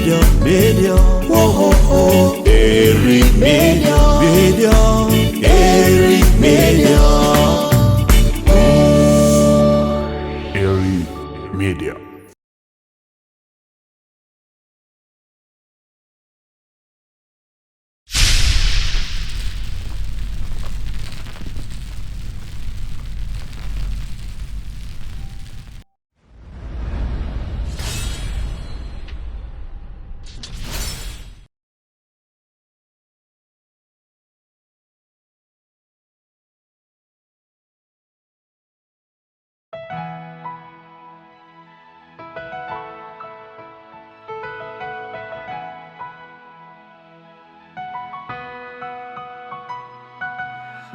Media, oh, oh, oh. Every media, media, every media. Every media.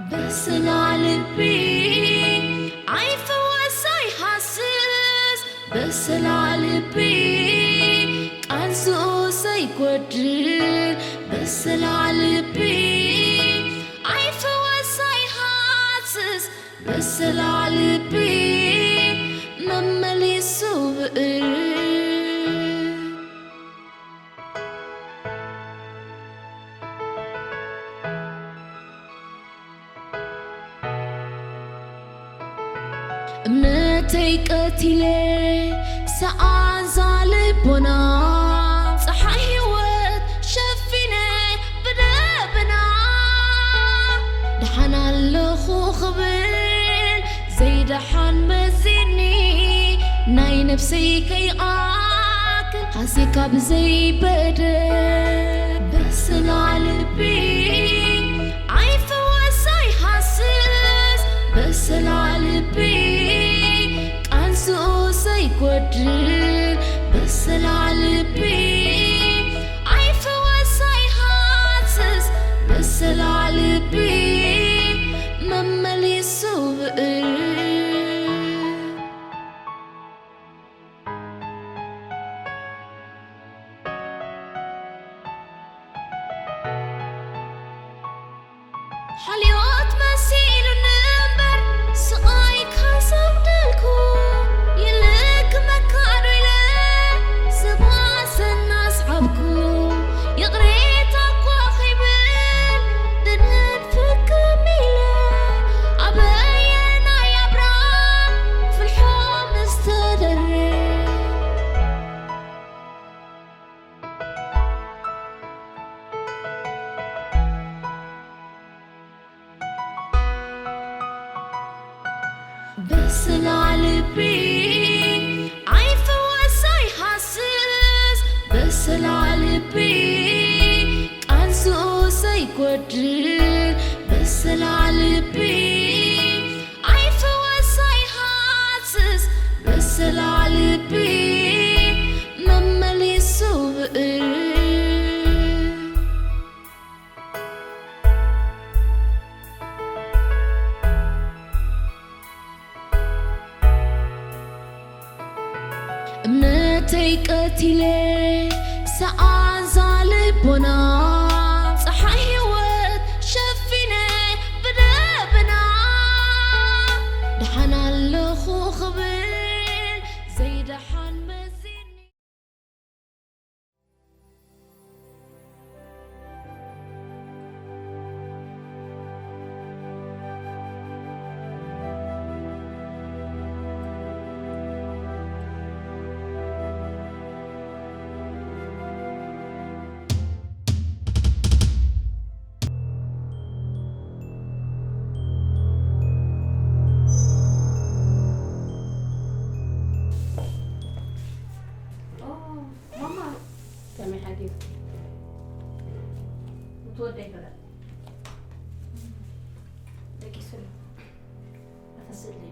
በስላ ልቢ ኣይፍወስ ኣይሃስስ፣ በስላ ልቢ ቃንስኡ ዘይጎድል፣ በስላ ልቢ ኣይፍወስ ኣይሃስስ፣ በስላ ልቢ መመሊሱ ብእል። እምነተይ ቀቲለ ሰኣዛ ልቦና፣ ጸሓይ ህይወት ሸፊነ ብደበና። ደሓን ኣለኹ ክብል ዘይደሓን መዚኒ፣ ናይ ነፍሰይ ከይኣክል ሃስየካ ብዘይ በደል። በስላ ልቢ ኣይፍወስ ኣይሃስስ፣ በስላ ልቢ ቃንስኡ ዘይጎድል፣ በስላ ልቢ ኣይፍወስ ኣይሃስስ፣ በስላ ልቢ መመሊሱ ብእል። ሓልዮት መሲሉኒ እምበር ስቓይካ ዘውደልኩ፣ ይልክመካ ዶ ኢለ ዝባሰና ኣስዓብኩ። ይቕሬታ እኳ ከይብል ድንህድ ፍክም ኢለ፣ ኣበየናይ ኣብራኽ ፍልሖ ምስተደርበ። በስላ ልቢ ኣይፍወስ ኣይሃስስ፣ በስላ ልቢ ቃንስኡ ዘይጎድል፣ በስላ ልቢ ኣይፍወስ ኣይሃስስ፣ በስላ ልቢ መመሊሱ ብእል። እምነተይ ቀቲለ ሰኣዛ ልቦና፣ ጸሓይ ህይወት ሸፊነ ብደበና። ደሓን ኣለኹ ክብል ዘይደሓን መዚኒ። ማማ፣ ከመይ ሓዲርኪ? ትወደይ ፍረ። ደቂሱ ኣሎ። ኣፈስለይ።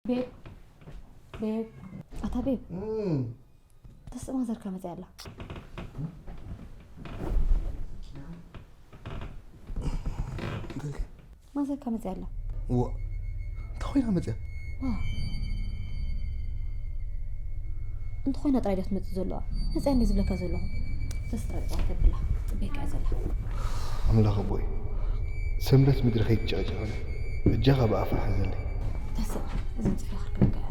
ቤብ፣ ቤብ፣ ኣታ ቤብ። እም። ተስእ ማዘርካ መጽያ ኣላ። እንታይ? ማዘርካ መጽያ ኣላ። ዋ፣ እንታይ ኮይና መጽያ? ዋ። እንተኾይና ጥራይ ድያ ትመጽእ ዘለዋ? መጽያ እንደ ዝብለካ ዘለኹ። ተስ ጥራይ ጽዋት የብላ። ጽበይካ እያ ዘላ። ኣምላኽ ኣቦይ፣ ሰንበት ምድሪ ከይትጨቕጨቐኒ፣ በጃኻ ብኣፋ ሓዘለይ። ተስእ፣ እዘን ጽሑፋት ክርከበኒ።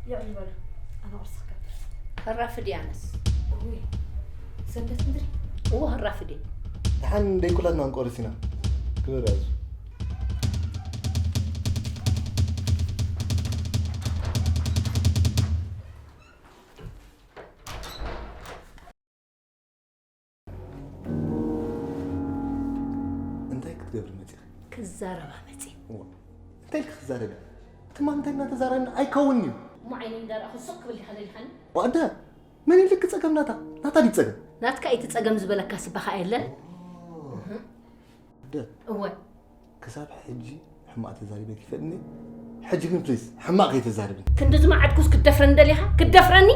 የዕሊ በሉ፣ ኣነ ቁርሲ ክገብር። ህራፍዲ ኣነስ። እውይ፣ ሰንበት ምድሪ። እዎ፣ ህራፍዲ። ደሓን ደይ ኩላትና ክንቆርስ ኢና። ክብር ያዙ። እንታይ ክትገብሪ መፂኺ? ክዛረባ መፂ። እዋ፣ እንታይ ኢልኪ ክዛረቢ? ትማል እንታይ እናተዛረብና ኣይከውንን እዩ። እሞ ዓይነይ እንዳረኣኹ ሱቕ ክብል ዲኻ ደሊኻኒ? ዋዳ፣ መን ኢልኪ ጸገም ናታ? ናታ ድዩ ጸገም? ናትካ እቲ ጸገም ዝበለካ ስባኻ የለን? ኦ። እህ። ደ። እወ። ክሳብ ሕጂ ሕማቕ ተዛሪበ ይፈልጥኒ። ሕጂ ግን ፕሊዝ ሕማቕ ከይተዛርብኒ። ክንዲ ዝመዓድኩስ ክትደፍረኒ ደሊኻ? ክትደፍረኒ?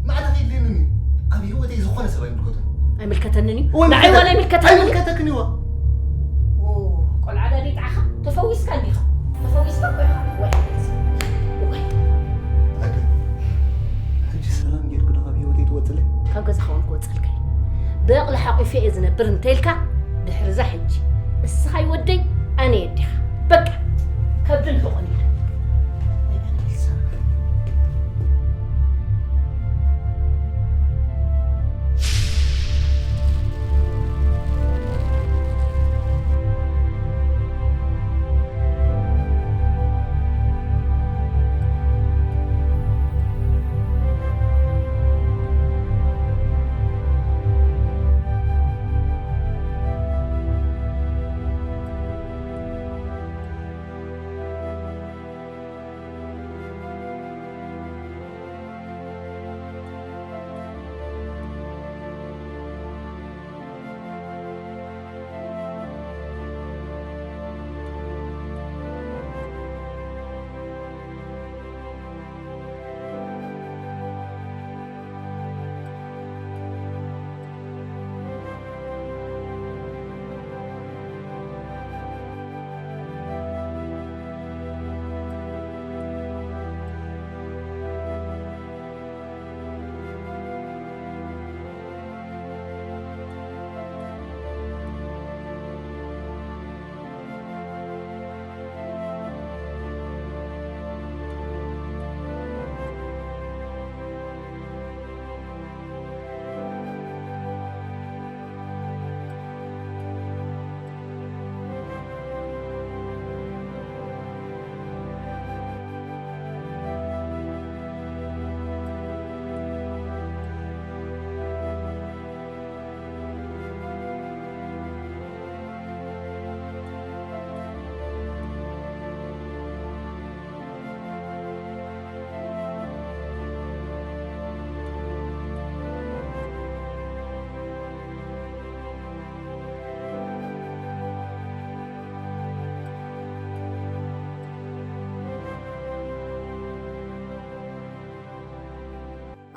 ማዕረ ከየድልየኒ እዩ። ኣብ ህይወተይ ዝኾነ ሰብ ኣይምልከቶን። ኣይምልከተንን እዩ። እወ፣ ንዓይ ዋላ ይምልከተኒ። ኣይምልከተክን እዩ። ኦ፣ ቆልዓ ዳዲጣዕኻ? ተፈዊስካ እንዲኻ? ተፈዊስካ እኮ ኢኻ። ወይ፣ ወይ። ኣደ፣ ሕጂ ሰላም ጌርኩ ዶ ካብ ህይወተይ ትወፅለይ? ካብ ገዛኻ እውን ክወፀልካ እዩ። በቕሊ ሓቂፈ እየ ዝነብር እንተኢልካ፣ ድሕሪ እዛ ሕጂ እስኻ ይወደይ፣ ኣነ የዲኻ። በቃ፣ ከብድን ሕቖን ኢለ።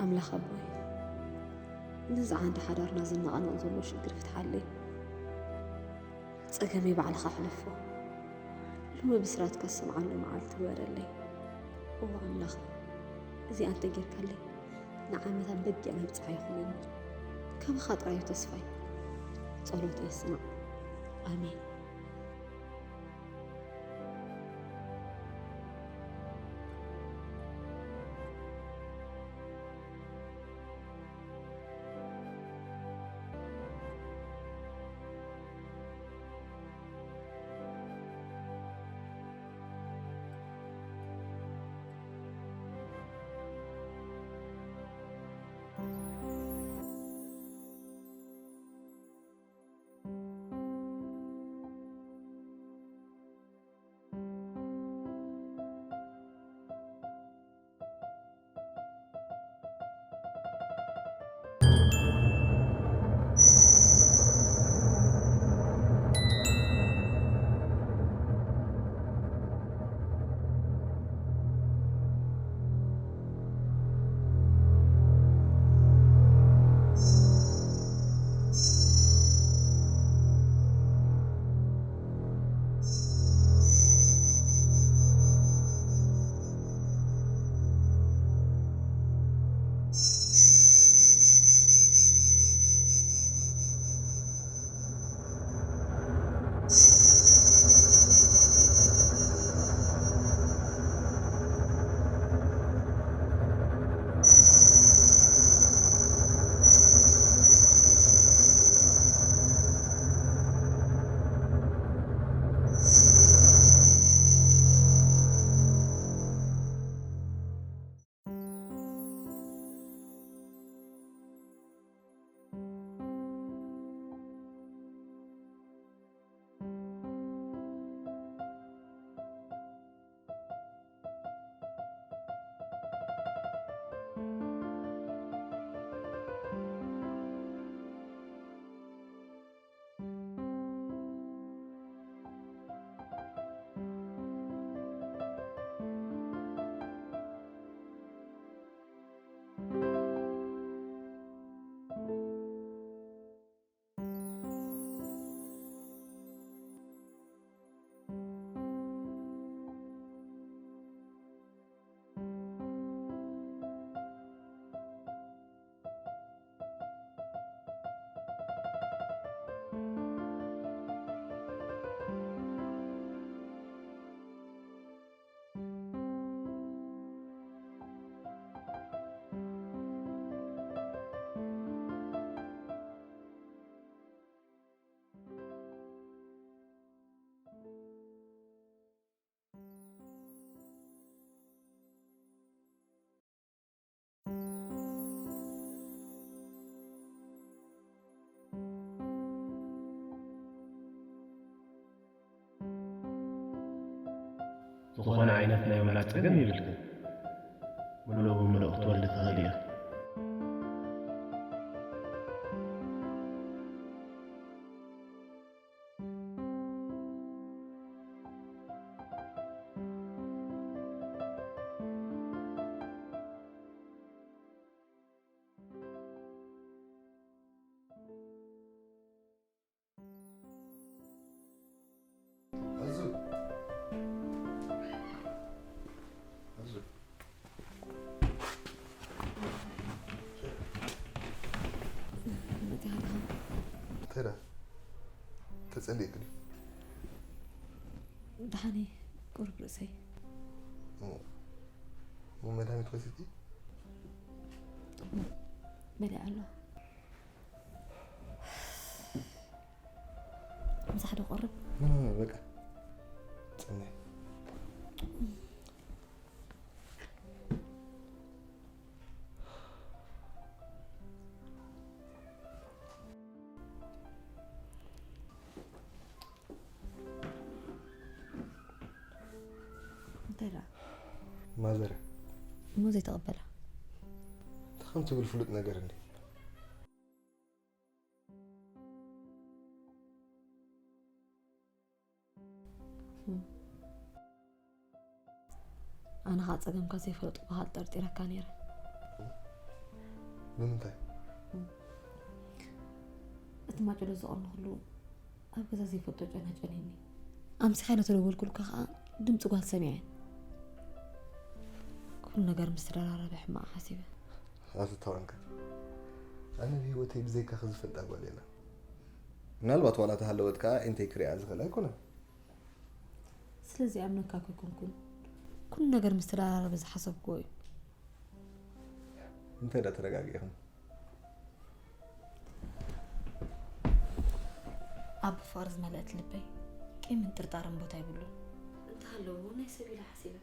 ኣምላኽ ኣቦይ፣ ነዚ ዓንዲ ሓዳርና ዘናቓንቕ ዘሎ ሽግር ፍትሓለይ። ጸገመይ ባዕልኻ ሕለፎ። ሎሚ ብስራትካ ዝሰምዓሉ መዓልቲ ግበረለይ። እወ ኣምላኽ፣ እዚኣ እንተጌርካለይ፣ ንዓመታት በጊዕ መብጽዓ ይኹነኒ። ካባኻ ጥራይ እዩ ተስፋይ። ጸሎተይ ስማዕ። ኣሜን። ዝኾነ ዓይነት ናይ ውላድ ጸገም የብልክን። ምሉእ ብምሉእ ክትወልዲ ትኽእሊ ኢኺ። ኣዙ፣ ኣዙ። እንታይ ደኣ? ተጸሊእኪ ድዩ? ደሓን እየ፣ ቁሩብ ርእሰይ። እሞ፣ እሞ መድሃኒት ወሲድኪ? በሊዐ ኣለኹ። ምሳሕ ዶ ቀርብ? ኖ፣ ኖ፣ ኖ፣ በቃ። ጽንሒ። እንታይ ደኣ? ማዘር። እሞ ዘይተቐበላ? እንታይ ከም ትብል ፍሉጥ ነገር እንድዩ። እም። ኣነ ኸኣ ጸገምካ ዘይፈለጥኩ ምዃን ጠርጢረካ ነይረ። ንምንታይ? እም። እቲ ማጨሎ ዝቐርንኹሉ ኣብ ገዛ ዘይፈልጦ ጨና ጨንየኒ። ኣምሲኻ ኢለ ተደወልኩልካ ኸኣ ድምጺ ጓል ሰሚዐ። ኩሉ ነገር ምስ ተደራረበ ሕማቕ ሓሲበ። ኣትታወንካ። ኣነ ብህይወተይ ብዘይካኺ ዝፈልጣ ጓል የላን። ምናልባት ዋላ ተሃለወት ከኣ ኢንተይ ክሪኣ ዝኽእል ኣይኮነን። ስለዚ ኣምነካ ከይኮንኩን ኩሉ ነገር ምስ ተደራረበ ዝሓሰብክዎ እዩ። እንታይ ደኣ ተረጋጊእኹም? ኣብ ፍቕሪ ዝመልአት ልበይ ቂምን ጥርጣርን ቦታ የብሉን። እንተሃለዉ ናይ ሰብ ኢለ ሓሲበ።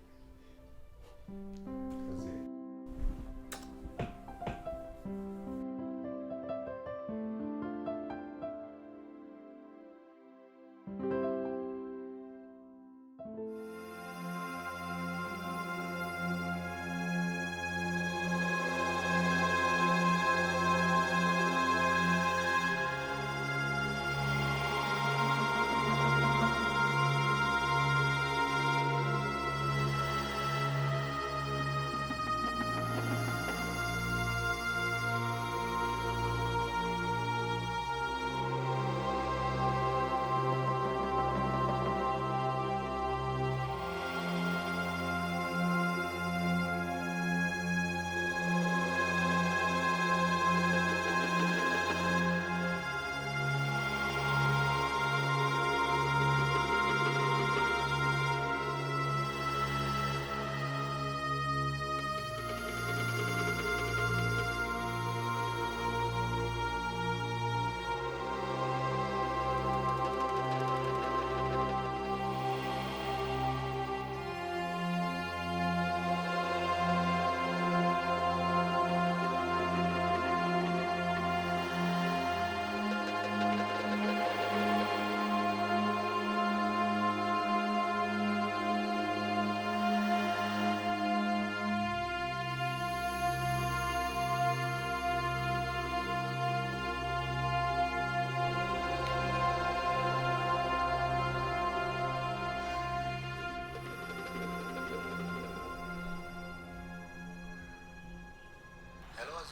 ሄሎ፣ ኣዙ።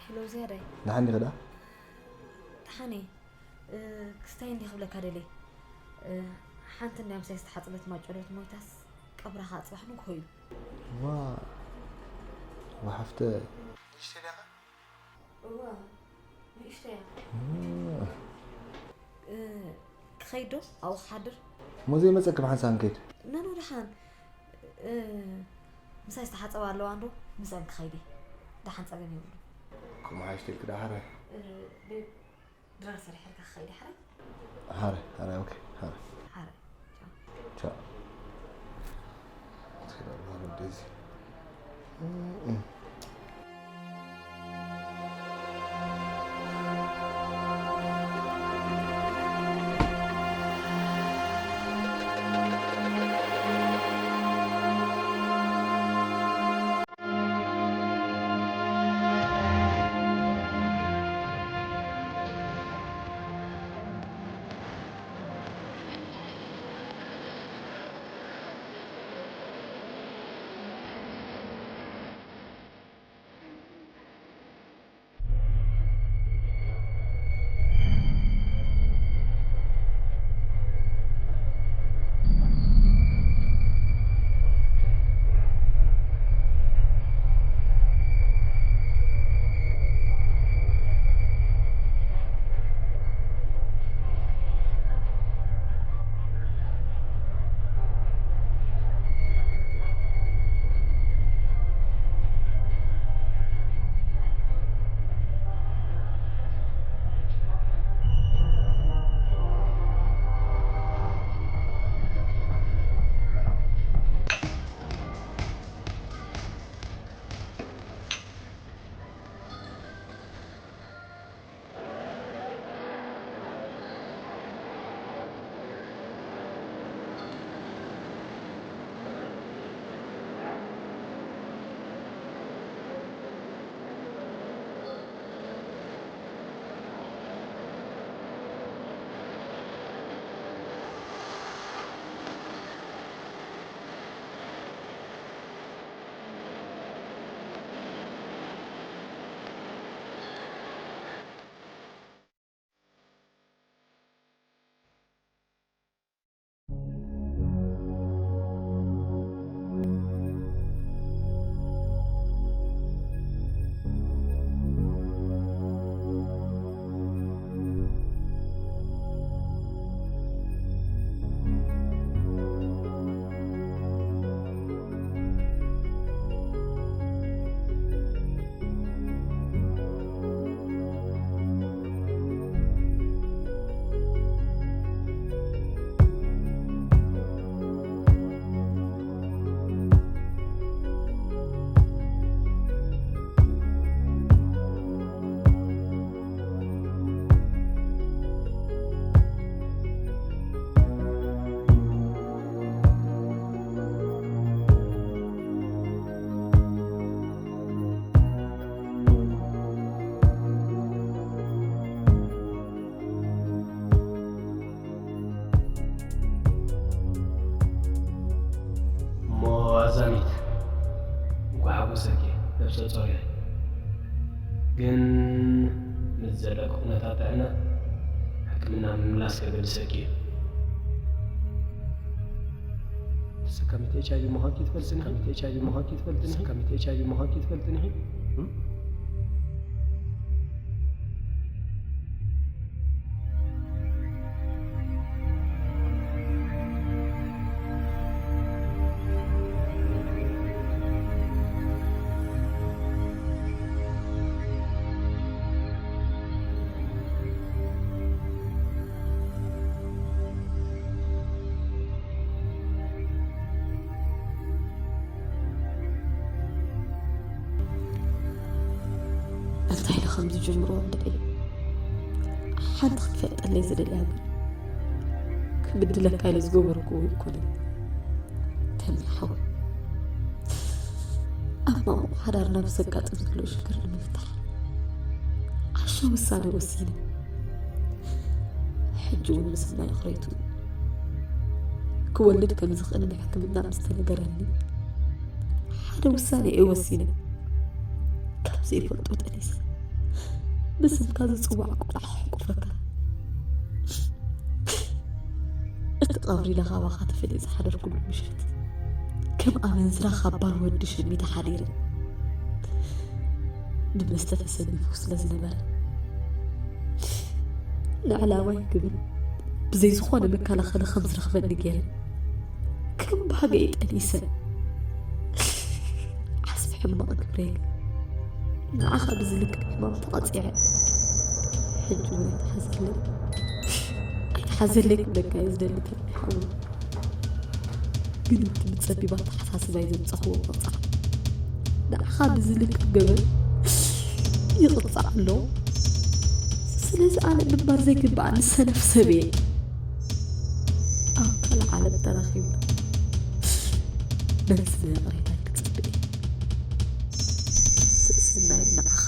ሄሎ፣ ዝያዳይ። ደሓን ዲኺ ደኣ? ደሓን እየ። እ፣ ክስታይ እንዲየ ክብለካ ደልየ። እ፣ ሓንቲ እንድያ ምሳይ ዝተሓጽበት ማጨሎት ሞይታስ፣ ቀብራ ኸኣ ጽባሕ ንግሆ እዩ። ዋ፣ ዋ፣ ሓፍተ። ንእሽተይ ዲኻ? እወ፣ ንእሽተይ እያ። እ። እ፣ ክኸይድ ዶ? ኣብኡ ክሓድር? እሞ ዘይመጸኪ ብሓንሳብ ንከይድ። ኖ፣ ኖ፣ ደሓን። እ፣ ምሳይ ዝተሓጸባ ኣለዋ እንዶ፣ ምስአን ክኸይድ እየ። ደሓን ጸገም የብሉን። ከምኡ ሓይሽ ተልኪ ደኣ ሓራይ። እ፣ ቤብ፣ ድራር ሰሪሐልካ ክኸይድ እየ ሓራይ። ሓራይ፣ ሓራይ፣ ኦኬ፣ ሓራይ። ሓራይ። ቻው። ቻው። ትሄዳለህ ወደዚህ። ምላስ ከመልሰኪ እዩ። ተሰካሚት ኤች ኣይ ቪ ምዃንኪ ትፈልጥኒ? ተሰካሚት ኤች ኣይ ቪ ምዃንኪ ትፈልጥኒ? ተሰካሚት ኤች ኣይ ቪ ምዃንኪ ትፈልጥኒ? እም? እንታይ ኢለ ከም ዝጅምሮ እንድዒ፣ ሓንቲ ክትፈልጠለይ ዝደልያ ግን፣ ክብድለካ ኢለ ዝገበርኩዎ ኣይኮነን። ተምያ ሓወይ፣ ኣብ ማእሙቕ ሓዳርና ብዘጋጥም ዘሎ ሽግር ንምፍታሕ ዓሻ ውሳነ ወሲነ። ሕጂ እውን ምስናይ እኽረይቱ ክወልድ ከም ዝኽእል ብሕክምና ምስ ተነገረኒ፣ ሓደ ውሳነ እየ ወሲነ። ካብ ዘይፈልጦ ጠኒሰ ብስምካ ዝጽዋዕ ቆልዓ ሕቁፈካ። እቲ ቀብሪ ለኻባኻ ተፈልየ ዝሓደርኩሉ ምሸት፣ ከም ኣመንዝራ ካብ ባል ወዲ ሸሚተ ሓዲረ። ብመስተ ተሰኒፉ ስለ ዝነበረ፣ ንዕላማይ ክብል ብዘይ ዝኾነ መከላኸሊ ከም ዝረኽበኒ ገይረ፣ ከም ባህገ ጠኒሰ። ዓስቢ ሕማቕ ግብረይ ግን ንዓኻ ብዝልክዕ ሕማም ተቐጺዐ። ሕጂ እውን ኣይትሓዘለይ፣ ኣይትሓዘለይ ክብለካ እየ ዝደሊ ተምያ ሓወይ። ግን እቲ ብጸቢብ ኣተሓሳስባይ ዘምጻኽዎ ቅርጻዕ ንዓኻ ብዝልክዕ ገበን ይቕጻዕ ኣሎ። ስለዚ ኣነ ምንባር ዘይግብኣኒ ሰነፍ ሰብ እየ። ኣብ ካልእ ዓለም ተረኺብና መልሲ ይቕሬታ ክጽበ እየ። ስእስናይ ንዓኻ።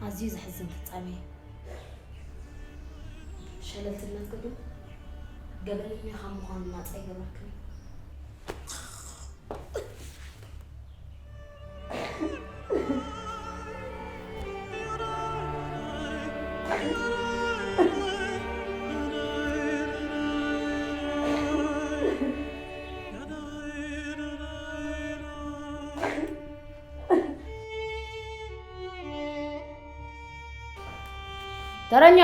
ኣዝዩ ዘሕዝን ፍጻሜ እዩ። ሸለልትነትኪ ግን ገበነኛ ካብ ምዃን ናጻ ኣይገበርክን። ተረኛ።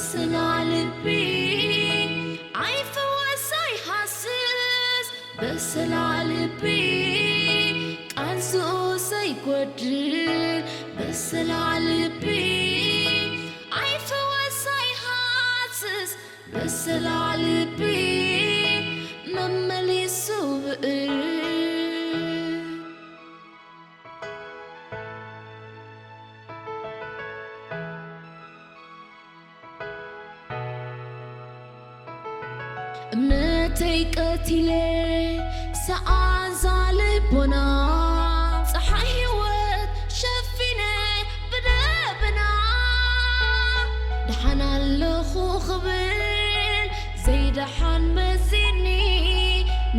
በሰላ ልቢ ኣይፍወስ ኣይሃስስ፣ በሰላ ልቢ ቃንስኡ ዘይጎድል፣ በሰላ ልቢ ኣይፍወስ ኣይሃስስ፣ በሰላ ልቢ መመሊሱ ብእር። እምነተይ ቀቲለ ሰኣዛ ልቦና፣ ጸሓይ ህይወት ሸፊነ ብደበና። ደሓን ኣለኹ ክብል ዘይደሓን መዚኒ፣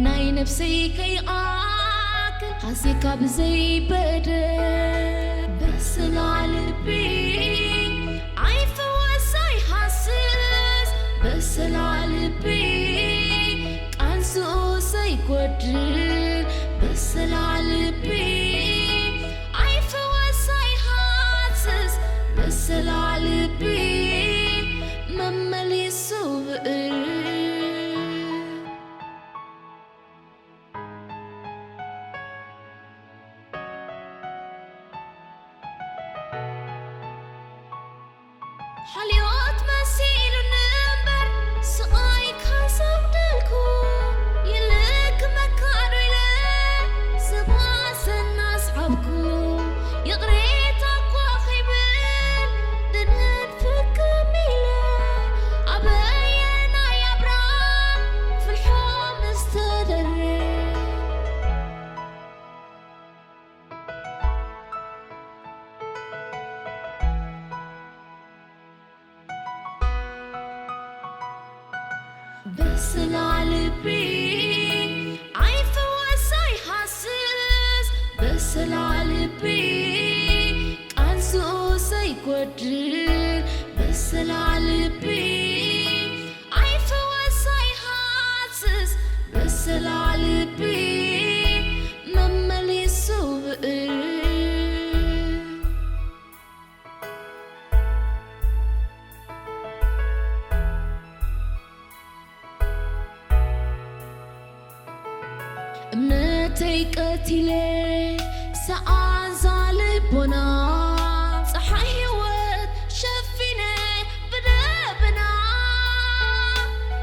ናይ ነፍሰይ ከይኣክል ሃስየካ ብዘይ በደል። በሰላ ልቢ ኣይፍወስ ኣይሃስስ፣ በሰላ ልቢ ቃንስኡ ዘይጎድል፣ በሰላ ልቢ ኣይፍወስ ኣይሃስስ፣ በሰላ ልቢ መመሊሱ ብእር። ሓልዮት መሲሉኒ እምበር ስቓይ ካሰብደልኩ፣ ይልክመካ ዶ ኢለ ዝባሰና ኣስዓብኩ። ይቕሬታ እኳ ከይብል ድንህድ ፍክም ኢለ፣ ኣበየናይ ኣብራ ፍልሖ ምስ ተደርብ። በሰላ ልቢ ኣይፍወስ ኣይሃስስ፣ በሰላ ልቢ ቃንስኡ ዘይጎድል፣ በሰላ ልቢ ኣይፍወስ ኣይሃስስ፣ በሰላ ልቢ መመሊሱ ብእር። እምነተይ ቀቲለ ሰኣዛ ልቦና፣ ጸሓይ ህይወት ሸፊነ ብደበና።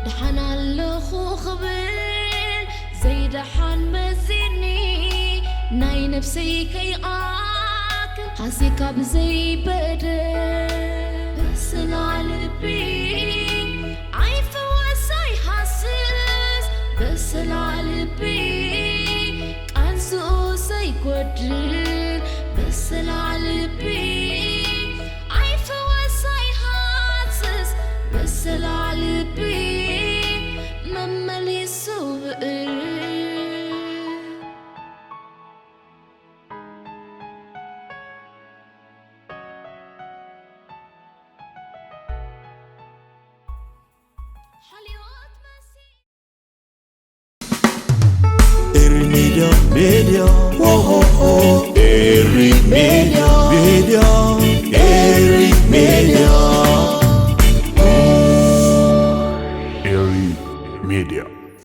ደሓን ኣለኹ ክብል ዘይደሓን መዚኒ፣ ናይ ነፍሰይ ከይኣክል ሃስየካ ብዘይ በደል። በሰላ ልቢ ኣይፍወስ ኣይሃስስ፣ በሰላ ልቢ ቃንስኡ ዘይጎድል፣ በሰላ ልቢ ኣይፍወስ ኣይሃስስ፣ በሰላ ልቢ መመሊሱ ብእር። ሓልዮት መሲ- Eri Media, Media, oh, oh, oh. Eri Media, Media, Eri Media. Eri Media.